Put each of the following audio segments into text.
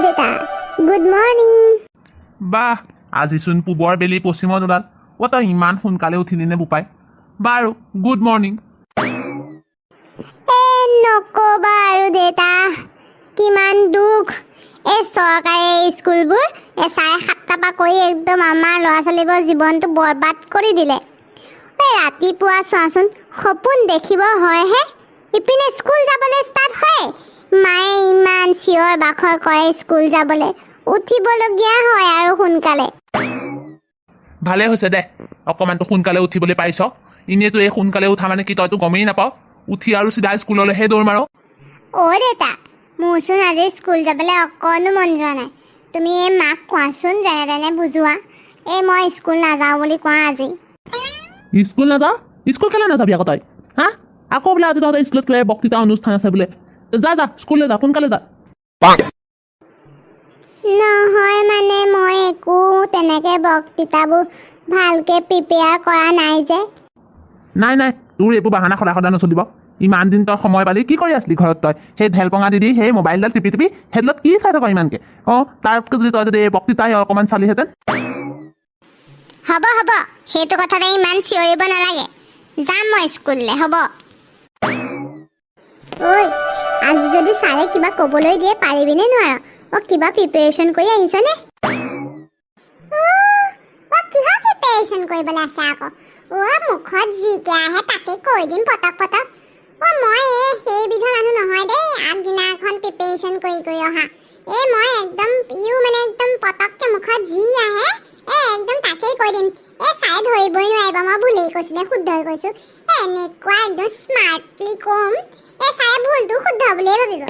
দেউতা, good morning. বাহ, আজিচোন পূবৰ বেলি পশ্চিমত ওলাল। অ' তই ইমান সোনকালে উঠিলি নে বোপাই? বাৰু, গুড মৰ্ণিং। এ নক'বা আৰু দেউতা, কিমান দুখ। এই চৰকাৰে এই স্কুলবোৰ এই 7:30ৰ পৰা কৰি একদম আমাৰ ল'ৰা ছোৱালীবোৰৰ জীৱনটো বৰবাদ কৰি দিলে। এই ৰাতিপুৱা চোৱাচোন, সপোন দেখিব হয়হে, ইপিনে স্কুল যাবলৈ ষ্টাৰ্ট হয়। মায়ে ইমান চিঞৰ বাখৰ কৰে স্কুল যাবলৈ, উঠিবলগীয়া হয় আৰু সোনকালে। ভালেই হৈছে দে, অকণমানতো সোনকালে উঠিবলৈ পাৰিছ। এনেইতো এই সোনকালে উঠা মানে কি তইতো গমেই নাপাৱ। উঠি আৰু চিধা স্কুললৈহে দৌৰ মাৰ। অ' দেউতা, মোৰচোন আজি স্কুল যাবলৈ অকণো মন যোৱা নাই। তুমি এই মাক কোৱাচোন, যেনে তেনে বুজোৱা, এই মই স্কুল নাযাওঁ বুলি কোৱা আজি। স্কুল নাযাওঁ? স্কুল কেলৈ নাযাবি আকৌ তই? হা, আকৌ বোলে আজি তহঁতৰ স্কুলত কিবা বক্তৃতা অনুষ্ঠান আছে বোলে। যা যা, স্কুললৈ যা, সোনকালে যা। নহয় মানে মই একো তেনেকৈ বক্তৃতাবোৰ ভালকৈ প্ৰিপেয়াৰ কৰা নাই যে। নাই নাই, তোৰ এইবোৰ বাহানা সদায় সদায় নচলিব। ইমান দিন তই সময় পালি কি কৰি আছিলি ঘৰত? তই সেই ঢেলপঙা দি দি সেই মোবাইলডাল টিপি টিপি সেইডালত কি চাই থাক ইমানকৈ? অঁ, তাতকৈ যদি তই যদি এই বক্তৃতাই অকণমান চালিহেঁতেন। হ'ব হ'ব, সেইটো কথাতে ইমান চিঞৰিব নালাগে। যাম মই স্কুললৈ, হ'ব। ঐ, আজি যদি ছাৰে কিবা ক'বলৈ দিয়ে পাৰিবিনে নোৱাৰ? অ' কিবা প্ৰিপেৰেশ্যন কৰি আহিছনে? অ' কিহৰ প্ৰিপেৰেশ্যন কৰিবলৈ আছে আকৌ? অ' মুখত যিকে আহে তাকে কৈ দিম পটক পটক। অ' মই এই সেইবিধৰ মানুহ নহয় দেই, আগদিনাখন প্ৰিপেৰেশ্যন কৰি কৰি অহা। এই মই একদম ইউ মানে একদম পটককে মুখত যি আহে এই একদম তাকেই কৈ দিম। এই চাই ধৰিবই নোৱাৰিব মই ভুলেই কৈছোঁ নে শুদ্ধই কৈছোঁ। এই এনেকুৱা একদম স্মাৰ্টলি ক'ম, এই চাই ভুলটো শুদ্ধ বুলিয়ে ভাবিব।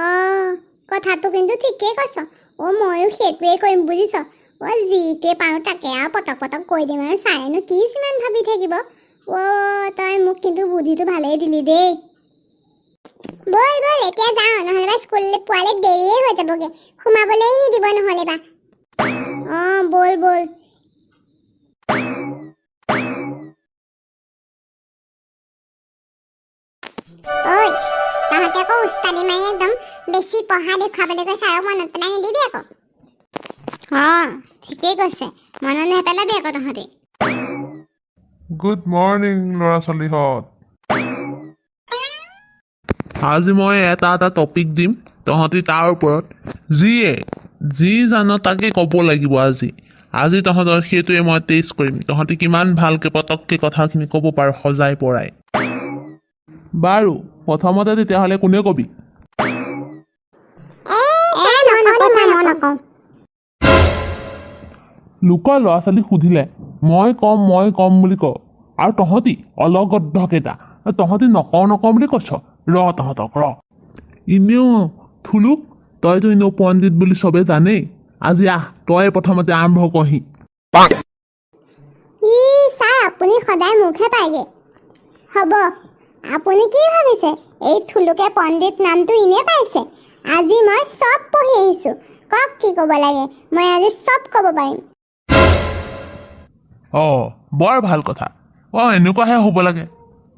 অ' কথাটো কিন্তু ঠিকেই কৈছ। অ' ময়ো সেইটোৱেই কৰিম বুজিছ। অ' যিকে পাৰোঁ তাকে আৰু পটক পটক কৈ দিম, আৰু ছাৰেনো কি সিমান ভাবি থাকিব। অ' তই মোক কিন্তু বুদ্ধিটো ভালেই দিলি দেই। ব'ল ব'ল এতিয়া যাওঁ, নহ'লে বা স্কুললৈ পোৱালে দেৰিয়ে হৈ যাবগৈ, সোমাবলৈই নিদিব নহ'লে বা। অঁ ব'ল ব'ল। ঐ তহঁতে আকৌ উস্তাদি মাৰি একদম বেছি পঢ়া দেখুৱাবলৈ গৈ ছাৰক মনত পেলাই নিদিবি আকৌ। অঁ ঠিকেই কৈছে, মনত নেপেলাবি আকৌ তহঁতি। গুড মৰ্ণিং ল'ৰা ছোৱালীহঁত। আজি মই এটা এটা টপিক দিম, তহঁতি তাৰ ওপৰত যিয়ে যি জান তাকে ক'ব লাগিব আজি। আজি তহঁতৰ সেইটোৱে মই টেষ্ট কৰিম, তহঁতি কিমান ভালকৈ পটককৈ কথাখিনি ক'ব পাৰ সজাই পৰাই। বাৰু, প্ৰথমতে তেতিয়াহ'লে কোনে কবি? এ মই নকওঁ, মই নকওঁ। লোকৰ ল'ৰা ছোৱালীক সুধিলে মই ক'ম মই ক'ম বুলি কওঁ, আৰু তহঁতি অলগদ্ধকেইটা তহঁতি নকওঁ নকওঁ বুলি কৈছ। ৰ তহঁতক ৰ। এনেও থুলুক তইতো এনেও পণ্ডিত বুলি চবে জানেই। আজি আহ, তই প্ৰথমতে আৰম্ভ কৰহি। ই ছাৰ, আপুনি সদায় মোকহে পায়গৈ। হ'ব, আপুনি কি ভাবিছে এই থুলুকে পণ্ডিত নামটো এনেই পাইছে? আজি মই চব পঢ়ি আহিছোঁ। কওক কি ক'ব লাগে, মই আজি চব ক'ব পাৰিম। অঁ, বৰ ভাল কথা। অঁ, এনেকুৱাহে হ'ব লাগে।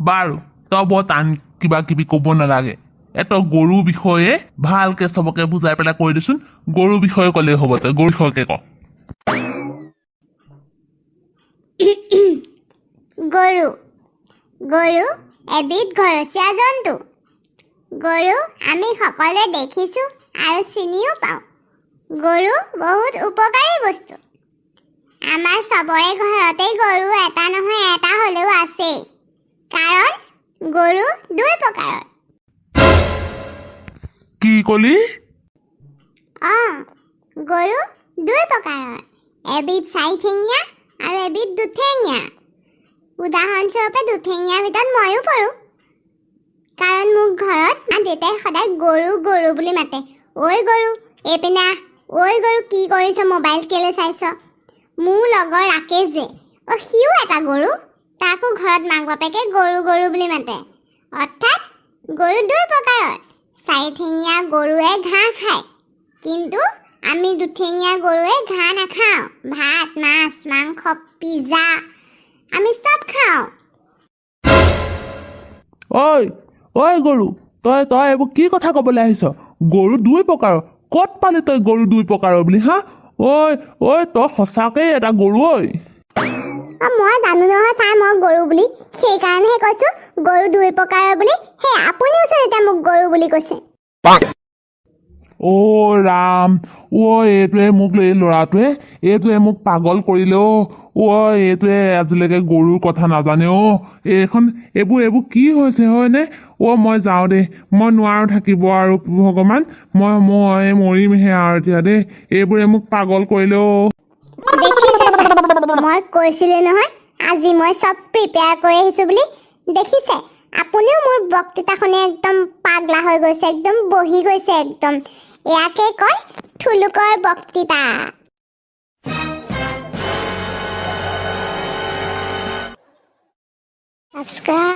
বাৰু, তই বৰ টান কিবা কিবি ক'ব নালাগে। এই তই গৰুৰ বিষয়ে ভালকৈ চবকে বুজাই পেলাই কৈ দেচোন। গৰুৰ বিষয়ে ক'লেই হ'ব, তই গৰুৰ বিষয়কে ক। গৰু, গৰু এবিধ ঘৰচীয়া জন্তু। গৰু আমি সকলোৱে দেখিছোঁ আৰু চিনিও পাওঁ। গৰু বহুত উপকাৰী বস্তু। আমাৰ চবৰে ঘৰতেই গৰু এটা নহয় এটা হ'লেও আছেই, কাৰণ গৰু দুই প্ৰকাৰৰ। কি ক'লি? অঁ, গৰু দুই প্ৰকাৰৰ, এবিধ চাৰিঠেঙীয়া আৰু এবিধ দুঠেঙীয়া। উদাহৰণস্বৰূপে দুঠেঙীয়াৰ ভিতৰত ময়ো পৰোঁ, কাৰণ মোক ঘৰত মা দেউতাই সদায় গৰু গৰু বুলি মাতে। ঐ গৰু এইপিনে আহ, ঐ গৰু কি কৰিছ, মোবাইল কেলৈ চাইছ? মোৰ লগৰ ৰাকেশ যে, অ' সিও এটা গৰু, তাকো ঘৰত মাক বাপেকে গৰু গৰু বুলি মাতে। অৰ্থাৎ গৰু দুই প্ৰকাৰৰ। চাৰিঠেঙীয়া গৰুৱে ঘাঁহ খায়, কিন্তু আমি দুঠেঙীয়া গৰুৱে ঘাঁহ নাখাওঁ। ভাত, মাছ, মাংস, পিজ্জা আমি চব খাওঁ। ঐ ঐ গৰু, তই তই এইবোৰ কি কথা ক'বলৈ আহিছ? গৰু দুই প্ৰকাৰৰ? ক'ত পালি তই গৰু দুই প্ৰকাৰৰ বুলি? হা, ঐ ঐ, তই সঁচাকেই এটা গৰু ঐ। অ, মই জানো নহয় ছাৰ মই গৰু বুলি, সেইকাৰণেহে কৈছো গৰু দুই প্ৰকাৰৰ বুলি। সেই আপুনিওচোন এতিয়া মোক গৰু বুলি কৈছে। অ' ৰাম, অ' এইটোৱে মোক, এই ল'ৰাটোৱে, এইটোৱে মোক পাগল কৰিলে। অ' অ' এইটোৱে আজিলৈকে গৰুৰ কথা নাজানে। অ' এইখন এইবোৰ কি হৈছে, হয়নে? অ' মই যাওঁ দেই, মই নোৱাৰোঁ থাকিব আৰু। ভগৱান, মই মৰিমহে আৰু এতিয়া দেই। এইবোৰে মোক পাগল কৰিলে অ'। দেখিছে ছাৰ, মই কৈছিলো নহয় আজি মই চব প্ৰিপেয়াৰ কৰি আহিছো বুলি। দেখিছে, আপুনিও মোৰ বক্তৃতা শুনি একদম পাগলা হৈ গৈছে, একদম বহি গৈছে একদম। ইয়াকে কয় থুলুকৰ বক্তৃতা। ছাবস্ক্ৰাইব।